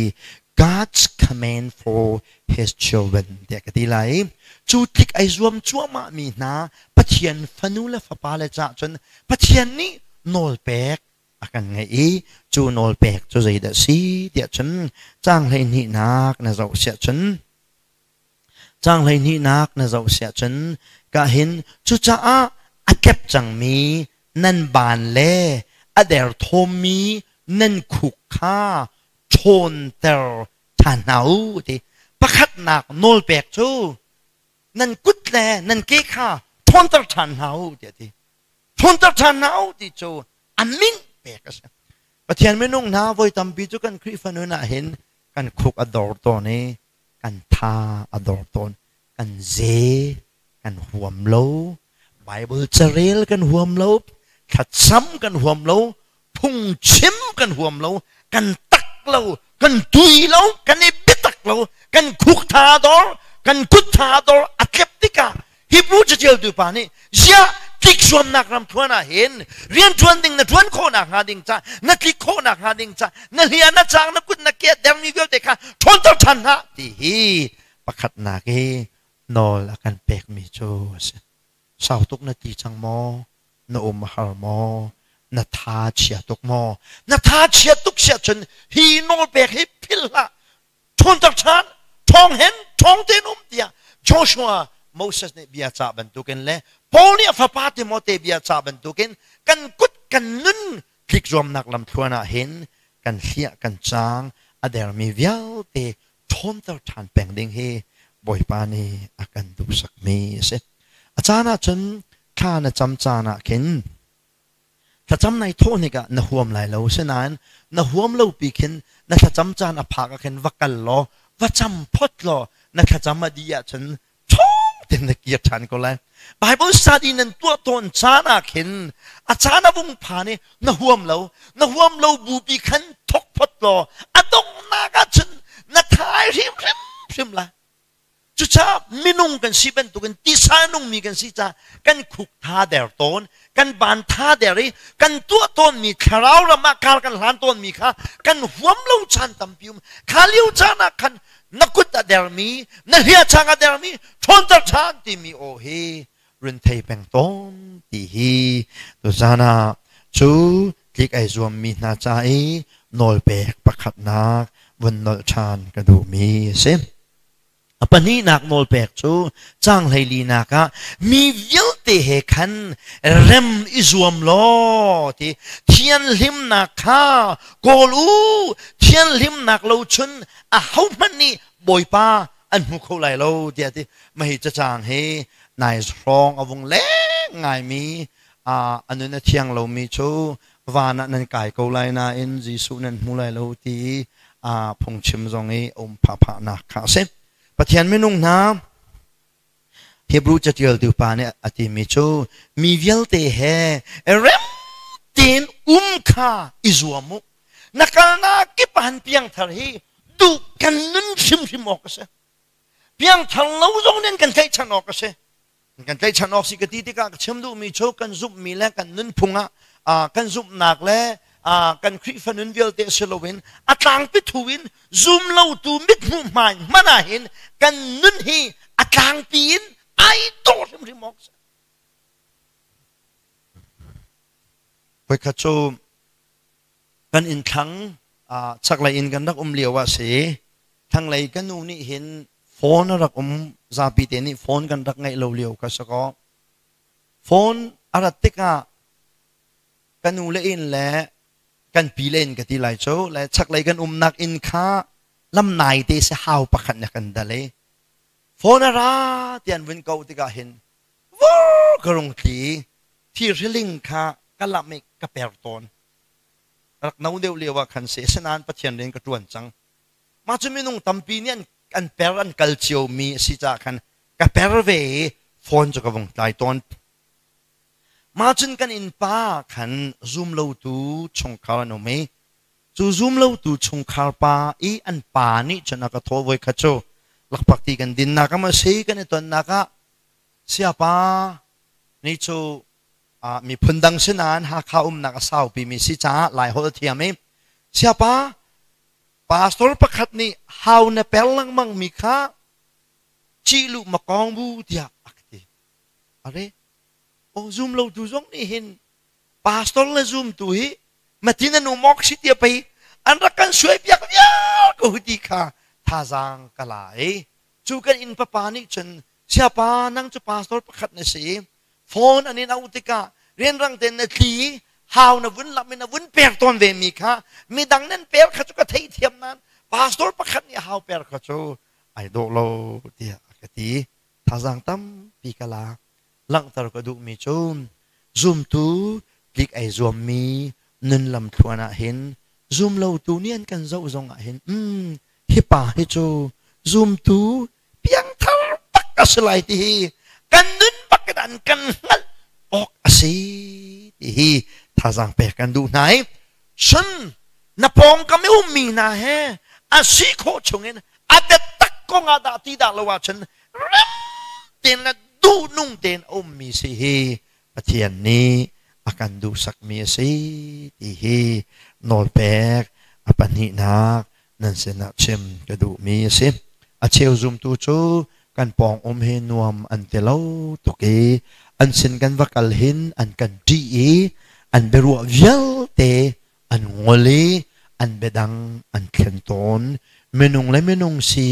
God's command for his children tiah ka ti lai. Cu tlik ai zuam cuahmah mi hna Pathian fanu le fapa le cah cun Pathian nih nawl pek a kan ngeih i cu nawl pek cu zeidah si tiah cun caang 12nak na zoh siah cun Caang 12nak na zoh siah cun ka hin cucaah a tlep cangmi nan baan le a derthawmmi nan khuk kha ṭhawnter ṭhan hna u ti. Pakhatnak nawlpek cu nan kut le nan ke kha ṭhawnter ṭhan hna u tiah a ti. Ṭhawnter ṭhan hna u ti cu a min pek a si. Pathian minung hna, voi tampi cu kan Khrihfa nun ah hin kan khuk a dor tawn i kan tha a dor tawn, kan ze kan huam lo, Bible carel kan huam lo, thlacam kan huam lo, phungchim kan huam lo, kan tak lo, kan tui lo, kan i biatak lo, kan khuk tha dor, kan kut tha dor a tlep tikah Hebrew caṭialtu pa nih ziah tlik zuamnak ram thluan ah hin rian ṭuan ding na ṭuan khawhnak hnga ding ca, na tlik khawhnak hnga ding ca, na hlia na caang na kut na ke dermi vialte kha ṭhawnter ṭhan hlah ti hi pakhatnak i nawl a kan pekmi cu a si. Sau tuk na ti cang maw? Na um a har maw? Na tha chia tuk maw? Na tha chia tuk siah cun hi nawlpek hi philh hlah. Ṭhawnter ṭhan, ṭhawng hen, ṭhawng tein um tiah Joshua Moses nih bia cah bantukin le Paul nih a fapa Timote bia cah bantukin kan kut kan nun tlik zuamnak lamthluan ah hin kan hliah kan caang a dermi vialte ṭhawnter ṭhan peng ding hi Bawipa nih a kan duhsakmi a si. A caan ahcun thla na cam caan ah khin Thlacam nai thawh hnik ah na huam lai lo. Asinain na huam lo pi khin na thlacam caan a phak ah khin va kal law va cam phot law na thlacam a dih ahcun Tin na kir ṭhan ko lai. Bible study nan tuah tawn caan ah khin a caan a vung phan i na huam lo, na huam lo bupi khan thok phot law a donghnak ah cun na thai hrimhrim hrim lai. Cucaah minung kan si bantukin tisa nungmi kan si caah kan khuk tha der tawn, kan ban tha der i kan tuah tawnmi thlarau ram ah kar kan hlan tawnmi kha kan huam lo caan tampi um. Kha lio caan ah khan na kut a dermi, na hliachang a dermi, ṭhawnter ṭhan timi aw hi run thei peng tawn ti hi tuzan ah cu tlik ai zuammi hna ca i nawlpek pakhatnak vun nolh ṭhan ka duhmi a si. A pahnihnak nawlpek cu caang hleilinak ah mi vialte he khan rem i zuam law ti thianhlimnak kha kawl u thianhlimnak lo chun ahohmanh nih Bawipa an hmu kho lai lo tiah ti mah hi cacang hi nai hrawng a vung leng ngaimi a nun a thiang lomi cu van ah nan kai ko lai nain Jesuh nan hmu lai lo ti phungchim zong i um phahphahnak kha a si. Pathian minung hna Hebrew catialtu pa nih a timi cu mi vialte he rem tein um kha i zuam u. Na kalnak kip ah piangthar hi duh kan nun hrimhrim awk a si. Piangthar lo zong nih kan tlaihchan awk a si. Kan tlaihchan awk si ka ti tikah ka chim duhmi cu kan zumhmi le kan nunphung ah kan zumhnak le kan Khrihfa nun vialte si loin a tlangpi thu in zum lotu mithmuh hmai hmanh ah hin kan nun hi a tlangpi in ai dawh hrimhrim awk si. Voikhat cu kan inn thlang chaklei in kan rak um lio ah si thlanglei ka nu nih hin phone a rak um zapi te nih phone kan rak ngeih lo lio ka si kaw phone a rat tikah ka nu le inn le kan pi le inn ka ti lai cu le chaklei kan umnak inn kha lam nai te si hau pakhat ne kan dal i phone a ra ti an vun ko tikah hin vur ka rung tli thirhriling kha ka lamh i ka per tawn rak no deuh lio ah khan si asinain Pathian rian ka ṭuan cang mah cu minung tampi nih an per an kal cio mi a si caah khan ka per ve i phone cu ka vung tlai tawn mah cun kan innpa khan zum lotu chungkhar an um i cu zum lotu chungkhar pa i an pa nih cun a ka thawh voi khat cu lakphak ti kan dinnak ah ma si kan i tonnak ah siapa ni cu miphun dang sinain Hakha umnak a saupimi si caah Laiholh a thiam i siapa pastor pakhat nih hau na per lengmang mi kha cihlu makawng bu tiah a ka ti. Are o zum lo tu zong nih hin pastor le zumtu hi matin an um awk si tia pei an rak kan suai piak vial ko ti kha thazaang ka la i cu kan inn papa nih cun siapa nang cu pastor pakhat na si phone an in auh tikah rianrang tein na tli hau na vun lam in na vun per tawn ve mi kha midang nan per kha cu ka theithiam nain pastor pakhat nih hau per kha cu ai dawh lo tiah a ka ti thazaang tampi ka la langhter ka duhmi cu zumtu tlik ai zuammi nun lam thluan ah hin zum lotu nih an kan zoh zong ah hin hi pa hi cu zumtu piangthar bak a si lai ti hi kan nun bak in an kan hngalh awk a si ti hi thazaang pek kan duh hna i cun na pawngkam i ummi hna he a si khawh chungin a biatak kong ah dah ti dah lo ahcun rem tein le duhnung tein a ummi si hi Pathian nih a kan duhsakmi a si ti hi nawlpek a pahnihnak nan sinah chim ka duhmi a si. A cheu zumtu cu kan pawng um hi nuam an ti lo tuk i an sin kan va kal hin an kan ṭih i an biaruah vialte an ngol i an biadang an thlen tawn. Minung le minung si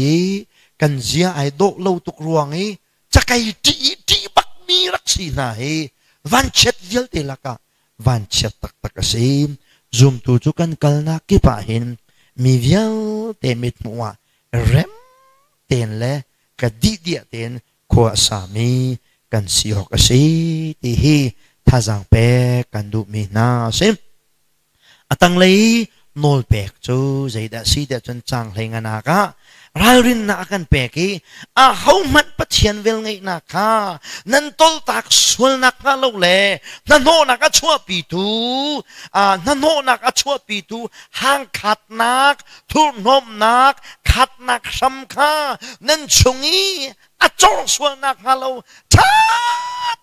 kan zia ai dawh lo tuk ruang i cakei ṭih i ṭih bakmi rak si hna hi vanchiat vialte lakah vanchiat taktak a si. Zumtu cu kan kalnak kip ah hin mi vialte mithmuh ah rem tein le ka dihdiah tein khua a sami kan si awk a si ti hi thazaang pek kan duhmi hna a si. A tanglei nawlpek cu zeidah si tiah cun caang hlei nganak ah Ralrinnak a kan pek i ahohmanh Pathian velngeihnak kha nan toltak sualnak hnga lo le hnahnawhnak a chuahpitu hnahnawhnak a chuahpitu hangkhatnak thurhnomnak khatnak hram kha nan chung i a cawr sualnak hnga lo ṭha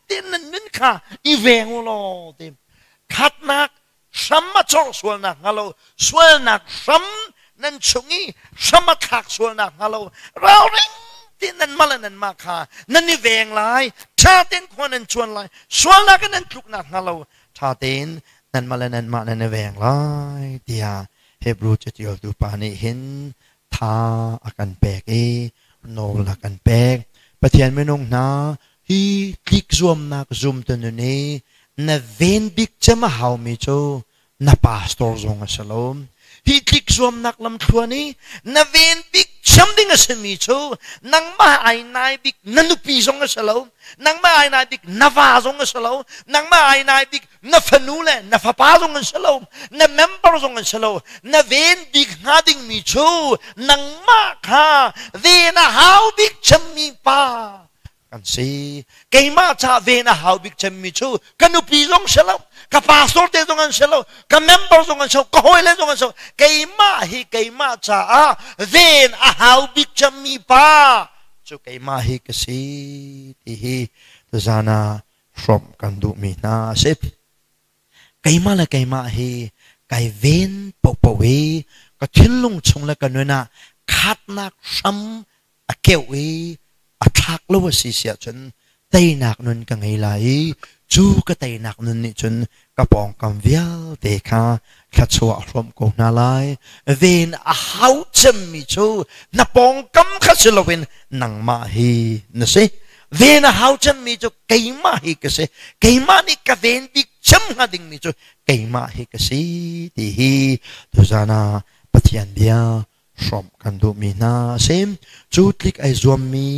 tein nan nun kha i veng u law ti khatnak hram a cawr sualnak hnga lo sualnak hram nan chung i hram a thlak sualnak hnga lo ralring tein nan mah le nanmah kha nan i veng lai ṭha tein khua nan chuan lai sualnak in nan tluknak hnga lo ṭha tein nanmah le nanmah nan i veng lai tiah Hebrew catialtu pa nih hin tha a kan pek i nawl a kan pek. Pathian minung hna hi tlik zuamnak zumtu nun i na ven bik cem a haumi cu na pastor zong a si lo. Hi tlik zuamnak lamthluan i na ven bik cem ding a simi cu nangmah ai nai bik na nupi zong a si lo, nangmah ai nai bik na va zong a si lo, nangmah ai nai bik na fanu le na fapa zong an si lo na member zong an si lo na ven bik hnga dingmi cu nangmah kha ven a hau bik cemmi pa kan si. Keimah ca ven a hau bik cemmi cu ka nupi zong si lo, ka pastor te zong an si lo, ka member zong an si lo, ka hawile zong an si lo. Keimah hi keimah caah ven a hau bik cemmi pa cu keimah hi ka si ti hi tuzan ah hrawmh kan duhmi hna a si. Keimah le keimah hi kai ven paohpaoh i ka thinlung chung le ka nun ah khatnak hram a keuh i a thlak lo a si si ahcun teinak nun ka ngei lai i cu ka teinak nun nih cun ka pawngkam vialte kha thluachuah a hrawmh ko hna lai. Ven a hau cemmi cu na pawngkam kha si loin nangmah hi na si. Ven a hau cemmi cu keimah hi ka si. Keimah nih ka ven bik cem hnga dingmi cu keimah hi ka si ti hi tuzan ah Pathian bia hrawmh kan duhmi hna a si. Cu tlik ai zuammi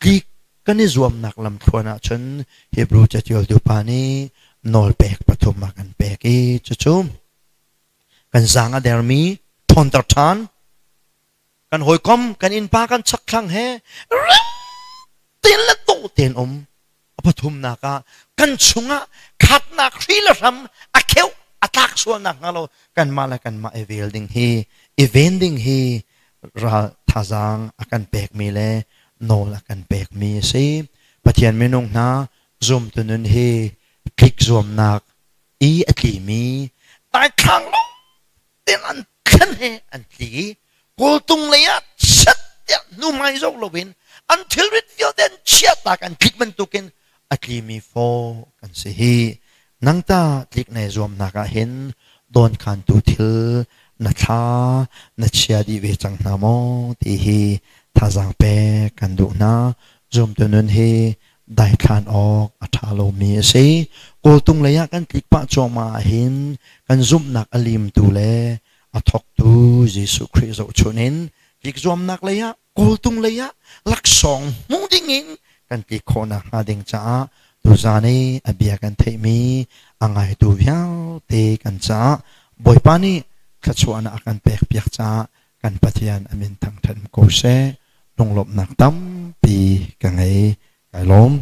tlik kan i zuamnak lamthluan ahcun Hebrew catialtu pa nih nawlpek pathum a kan pek i cucu kan zaang a dermi ṭhawnter ṭhan, kan hawikom kan innpa kan chakthlang he rem tein le dawh tein um, a pathumnak ah kan chungah khatnak hri le hram a kheuh a tlak sualnak hnga lo kanmah le kanmah i vel ding hi, i ven ding hi ral thazaang a kan pekmi le nawl a kan pekmi a si. Pathian minung hna, zumtu nun hi tlik zuamnak i a tlimi daithlang lo tein an thlen he an tli i kawltung lei ah chiat tiah hnu-hmai zoh loin an thilrit vialte an chiahtak an tlik bantukin a tlimi faw kan si hi. Nang ta tlik nai zuamnak ah hin dawnkhantu thil na thla na chia dih ve cang hna maw ti hi thazaang pek kan duh hna. Zumtu nun hi daithlan awk a ṭha lomi a si. Kawltung lei ah kan tlik pah cuahmah ahhin kan zumhnak a limtu le a thawktu Jesuh Khrih zohchunh in tlik zuamnak lei ah kawltung lei ah laksawng hmu dingin kan tlik khawhnak hnga ding caah tuzan i a bia kan theihmi a ngaitu vialte kan caah Bawipa nih thluachuahnak a kan pekpiak caah kan Pathian a min thangṭhat ko seh. Lunglawmhnak tampi ka ngei. Kai lawm.